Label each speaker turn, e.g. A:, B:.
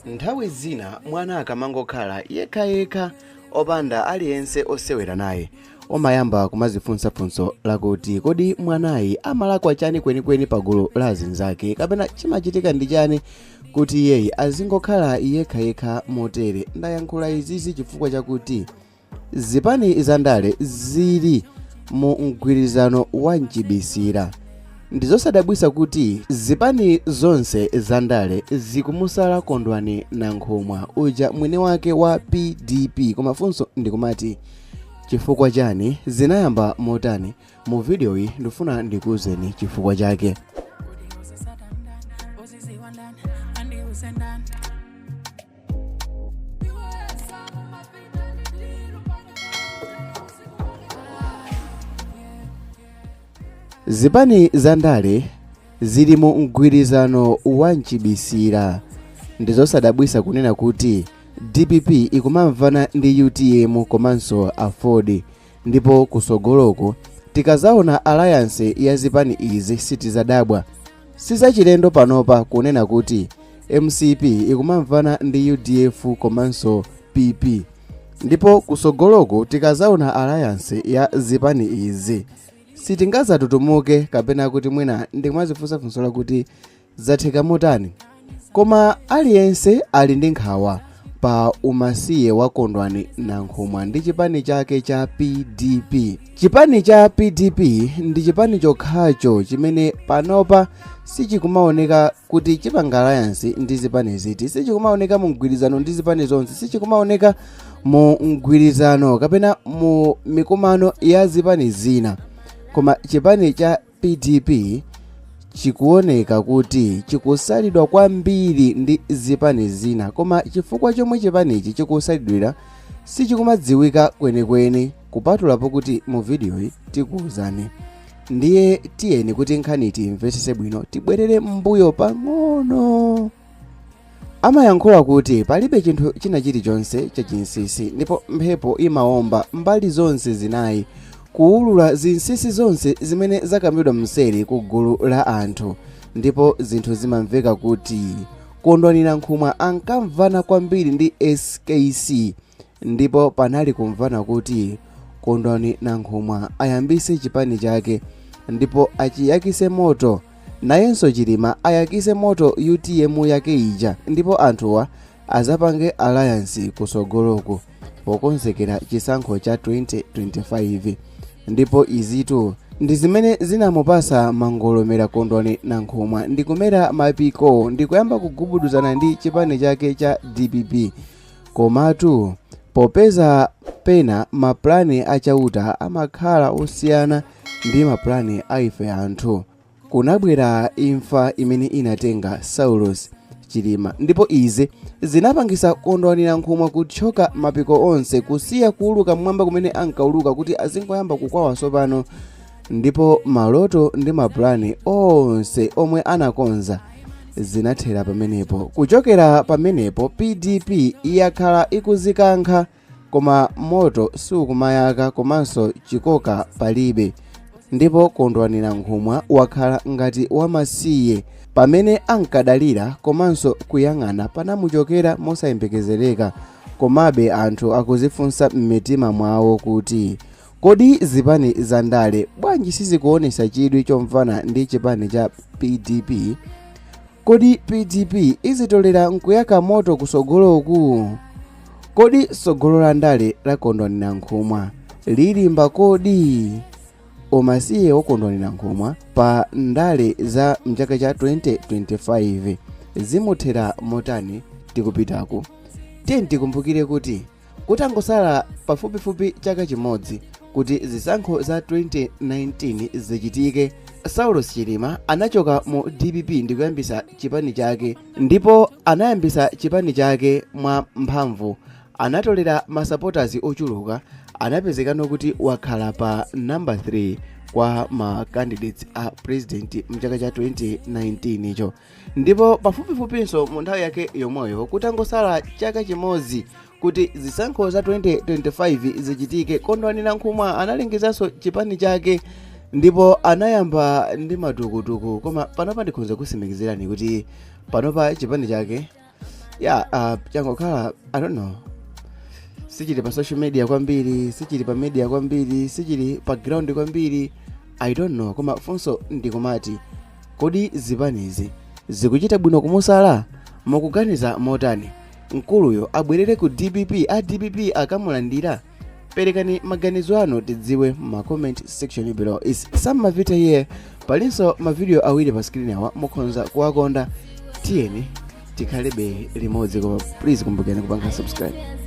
A: Nthawi zina mwana akamangokhala yekhayekha opanda aliyense osewera naye, umayamba kumazifunsa funso lakuti kodi mwanayi amalakwa chani kwenikweni pagulu la azinzake, kapena chimachitika ndi chani kuti iyeyi azingokhala yekhayekha motere? Ndayankhula izizi chifukwa chakuti zipani zandale zili mu mgwirizano wa mchibisira. Ndizosadabwisa kuti zipani zonse zandale zikumusala Kondwani Nankhumwa uja mwini wake wa PDP. Koma funso ndikumati chifukwa chani, zinayamba motani? Mu videoyi ndifuna ndikuwuzeni chifukwa chake. Zipani zandale zili mu mgwirizano wa mchibisira. Ndizosadabwisa kunena kuti DPP ikumamvana ndi UTM komanso AFORD, ndipo kusogoloko tikazaona alliance ya zipani izi sitizadabwa. Sizachilendo panopa kunena kuti MCP ikumamvana ndi UDF komanso PP, ndipo kusogoloko tikazaona alliance ya zipani izi sitingazatutumuke kapena kuti mwina ndikumazifunsa funso lakuti zatheka motani. Koma aliyense ali ndi nkhawa pa umasiye wa Kondwani Nankhumwa ndi chipani chake cha PDP. Chipani cha PDP ndi chipani chokhacho chimene panopa sichikumaoneka kuti chipanga alliance ndi zipani ziti, sichikumaoneka mu mgwirizano ndi zipani zonse, sichikumaoneka mu mgwirizano kapena mu mikumano ya zipani zina. Koma chipani cha PDP chikuoneka kuti chikusalidwa kwambiri ndi zipani zina, koma chifukwa chomwe chipanichi chikusalidwira sichikumadziwika kwenikweni, kupatulapo kuti mu videoyi tikuwuzani. Ndiye tiyeni kuti nkhani timvetsese bwino, tibwerere mbuyo pang'ono. Amayankhula kuti palibe chinthu china chilichonse chachinsinsi, ndipo mphepo imawomba mbali zonse zinayi kuwulula zinsinsi zonse zimene zakambidwa mseri ku gulu la anthu. Ndipo zinthu zimamveka kuti Kondwani Nankhumwa ankamvana kwambiri ndi SKC, ndipo panali kumvana kuti Kondwani Nankhumwa ayambise chipani chake ndipo achiyakise moto, nayenso Chilima ayakise moto UTM yake ija, ndipo anthuwa azapange alliance kusogoloko pokonzekera chisankho cha 2025. Ndipo izitu ndi zimene zinamupasa mangolomera Kondwani Nankhumwa ndi kumera mapiko ndi kuyamba kugubuduzana ndi chipani chake cha DPP. Komatu popeza pena maplani achauta amakhala osiyana ndi maplani a ife anthu, kunabwera imfa imene inatenga Saulos Chilima, ndipo izi zinapangisa Kondwani Nankhumwa kuthyoka mapiko onse, kusiya kuuluka mmwamba kumene ankauluka kuti azingoyamba kukwawa tsopano. Ndipo maloto ndi maplani onse omwe anakonza zinathera pamenepo. Kuchokera pamenepo PDP yakhala ikuzikankha, koma moto sukumayaka komanso chikoka palibe. Ndipo Kondwani Nankhumwa wakhala ngati wamasiye pamene ankadalira komanso kuyang'ana panamuchokera mosayembekezereka. Komabe anthu akuzifunsa m'mitima mwawo kuti kodi zipani zandale bwanji sizikuonesa chidwi chomvana ndi chipani cha PDP? Kodi PDP izitolera nkuyaka moto kusogoloku? Kodi sogolo la ndale la Kondwani Nankhumwa lilimba kodi? Umasiye wa Kondwani Nankhumwa pa ndale za mchaka cha 2025 zimuthera motani tikupitaku? Tiye tikumbukire kuti kutangosala pafupifupi chaka chimodzi kuti zisankho za 2019 zichitike, Saulos Chilima anachoka mu DPP ndikuyambisa chipani chake, ndipo anayambisa chipani chake mwa mphamvu, anatolera masupporters ochuluka, anapezekano kuti wakhala pa number 3 kwa ma candidates a president mchaka cha 2019 icho. Ndipo pafupifupinso mu nthawi yake yomweyo, kutangosala chaka chimodzi kuti zisankho za 2025 zichitike, Kondwani Nankhumwa analengezanso chipani chake ndipo anayamba ndi matukutuku. Koma panopa ndikhoza kusimikizirani kuti panopa chipani chake Yeah, changokhala, I don't know, sichili pa social media kwambiri, sichili pa media kwambiri, sichili pa ground kwambiri, I don't know. Koma funso ndikumati, kodi zipanizi zikuchita bwino kumusala? Mukuganiza motani? Mkuluyo abwerere ku DPP? A DPP akamulandira? Perekani maganizo anu tidziwe ma comment section below. Is Sam Mavita here. Palinso mavidiyo awiri pa screen awa, mukhoza kuwakonda. Tiyeni tikhalebe limodzi, koma please kumbukirani kupanga subscribe.